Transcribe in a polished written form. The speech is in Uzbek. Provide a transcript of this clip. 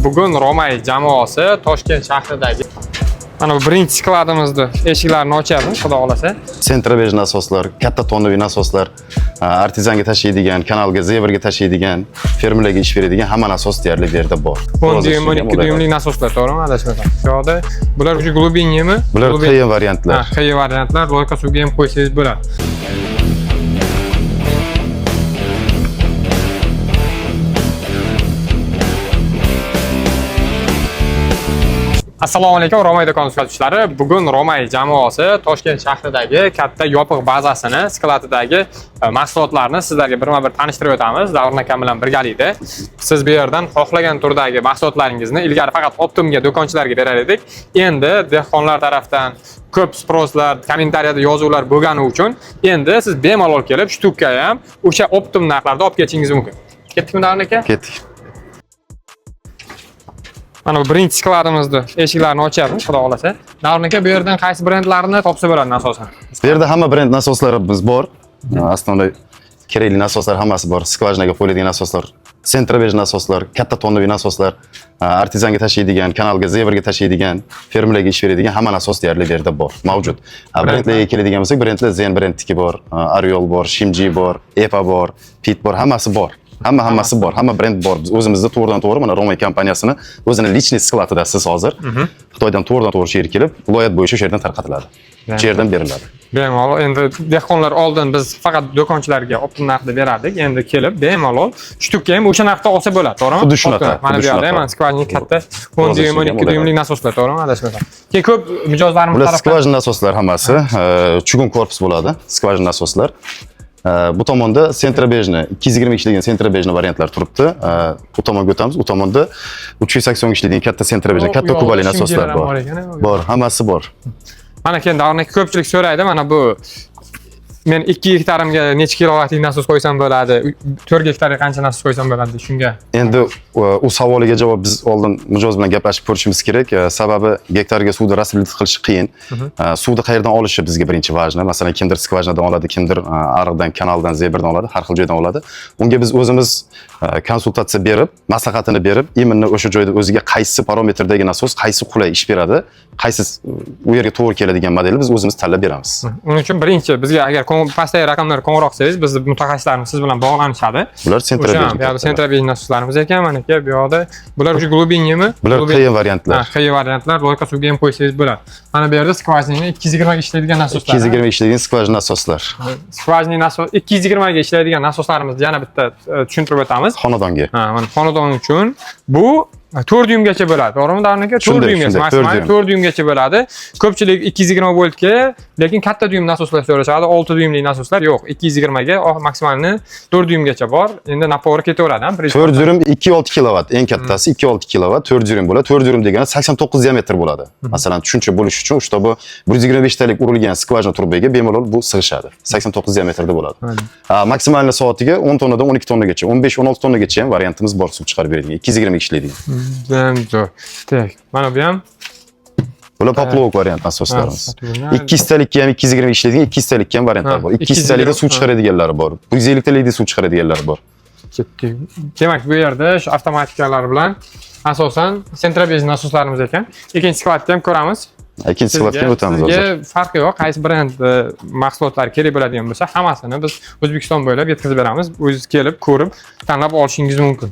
Bugun Romay jamoasi Toshkent shahridagi mana bu birinchi skladimizni eshiklarini ochyapmiz, xudo xolasa. Центробеж nasoslar, katta tonnaviy nasoslar, artizanga tashiydigan, kanalga, zebrga tashiydigan, fermerlarga ish beradigan hamma nasos deyarli bu yerda bor. 10 dyuym, 12 dyuymlik nasoslar, to'g'rimi? Adashmasam. Bu yoqda bular уже глубинныйmi? Bular Глубин- qiyin variantlar. Ha, qiyin variantlar, loyqa suvga ham qo'ysangiz bo'ladi. Assalomu alaykum Romay do'koni kuzatuvchilari. Bugun Romay jamoasi Toshkent shahridagi katta yopiq bazasini, skladidagi mahsulotlarni sizlarga birma-bir tanishtirib o'tamiz. Davron akam bilan birgalikda. Siz bu yerdan xohlagan turdagi mahsulotlaringizni ilgari faqat optimga do'konchilarga berar edik. Endi dehqonlar tarafdan ko'p спрос lar, kommentariyada yozuvlar bo'lgani uchun endi siz bemalol kelib штука ham o'sha optim narxlarda olib ketishingiz mumkin. Ketdikmi, Davron aka? Ketdik. Mana bu birinchi skladimizni eshiklarini ochyapmiz, xudo xolasa. Davron aka, bu yerdan qaysi brendlarni topsa bo'ladi asosan? Bu yerda hamma brend nasoslarimiz bor. Основной kerakli nasoslar hammasi bor. Скважина ga qo'yiladigan nasoslar, центробеж nasoslar, katta tonnaviy nasoslar, artizanga tashiydigan, kanalga, zebrga tashiydigan, fermerlarga ish beradigan hamma nasos deyarli bu yerda bor, mavjud. Brendlarga keladigan bo'lsak, brendlar Zen brendniki bor, Ariol bor, Shimji bor, Epa bor, Pit bor, hammasi bor. Hammasi bor, hamma brend bor. Biz o'zimizda to'g'ridan to'g'ri mana Romay kompaniyasini o'zini личный skladida siz hozir Xitoydan to'g'ridan to'g'ri shu yerga kelib, viloyat bo'yicha shu yerdan tarqatiladi. Shu yerdan beriladi. Bemalol endi dehqonlar oldin biz faqat do'konchilarga optim narxda berardik. Endi kelib bemalol штука ham o'sha narxda olsa bo'ladi, to'g'rimi? Xuddi shunaqa, Optim. Mana xuddi bu yerda shunaqa. ham скважина katta 10 dyuym, Ro'zasi ham 12 dyuymlik nasoslar, to'g'rimi? Adashmasam. Keyin ko'p mijozlarimiz Bular tarafdan скважина nasoslar hammasi, чугун korpus bo'ladi, скважина nasoslar. Bu tomonda центробежный, 220 ishlaydigan центробежный variantlar turibdi. U tomonga o'tamiz, u tomonda 380 ishlaydigan katta центробежный, katta U yoqda kubali nasoslar shimjilar ham bor. bor ekan, u Bor, hammasi bor. Mana keyin Davron aka ko'pchilik so'raydi, mana bu men 2 gektarimga necha kilovatlik nasos qo'ysam bo'ladi, 4 gektarga qancha nasos qo'ysam bo'ladi shunga. Endi u savoliga javob biz oldin mijoz bilan gaplashib ko'rishimiz kerak. Sababi gektarga suvni распределить qilish qiyin. Suvni qayerdan olishi bizga birinchi важно. Masalan, kimdir скважина dan oladi, kimdir ariqdan, kanaldan, zebrdan oladi, har xil joydan oladi. Unga biz o'zimiz konsultatsiya berib, maslahatini berib, именно o'sha joyda o'ziga qaysi parametrdagi nasos qaysi qulay ish beradi, qaysi u yerga to'g'ri keladigan modelni biz o'zimiz tanlab beramiz. Uning uchun birinchi bizga agar pastdagi raqamlarga qo'ng'iroq qilsangiz, bizni mutaxassislarimiz siz bilan bog'lanishadi. Bular O'sha центробежный. bu yoqda центробеж nasoslarimiz ekan, mana bu yoqda bular уже глубинныйmi? Bular qiyin variantlar. Ha, qiyin variantlar, loyqa suvga ham qo'ysangiz bo'ladi. Mana bu yerda скважина 220 ga ishlaydigan nasoslar. 220 ishlaydigan скважина nasoslar. Скважина nasos 220 ga ishlaydigan nasoslarimizni yana bitta tushuntirib o'tamiz. Xonadonga. Ha, mana xonadon uchun bu 4 dyuymgacha bo'ladi, to'g'rimi, Davron aka? 4 Shunday, dyuymgacha, shunday, maksimal 4 dyum. 4 dyuymgacha bo'ladi. Ko'pchilik 220 voltga, lekin katta dyuym nasoslar so'rashadi, 6 dyuymlik nasoslar yo'q. 220 ga maksimalni 4 dyuymgacha bor. Endi напор i ketaveradi, ha, 4 dyum 2,6 kilovat, eng kattasi 2,6 kilovat 4 dyum bo'ladi. 4 dyum degani 89 diametr bo'ladi. Masalan, tushuncha bo'lish uchun чтобы 125 talik urilgan скважина trubaga bemalol bu sig'ishadi. 89 diametrda bo'ladi. Maksimalni soatiga 10 tonnadan 12 tonnagacha, 15-16 tonnagacha ham variantimiz bor suv chiqarib beradigan, 220 ishlaydigan. Judayam zo'r. Так, mana bu ham Bular поплавок variant nasoslarimiz. Ha, 200 talikka ham 220 ishlaydigan, 200 talikka ham variantlar bor. 200 talikda suv 220, chiqaradiganlari bor. 150 talikda suv chiqaradiganlari bor. Ketdik. Demak, bu yerda shu avtomatikalar bilan asosan центробеж nasoslarimiz ekan. Ikkinchi skladni ham ko'ramiz. Ikkinchi skladga o'tamiz sizga hozir. Farqi yo'q, qaysi brend mahsulotlari kerak bo'ladigan bo'lsa, hammasini biz O'zbekiston bo'ylab yetkazib beramiz. O'zingiz kelib, ko'rib, tanlab olishingiz mumkin.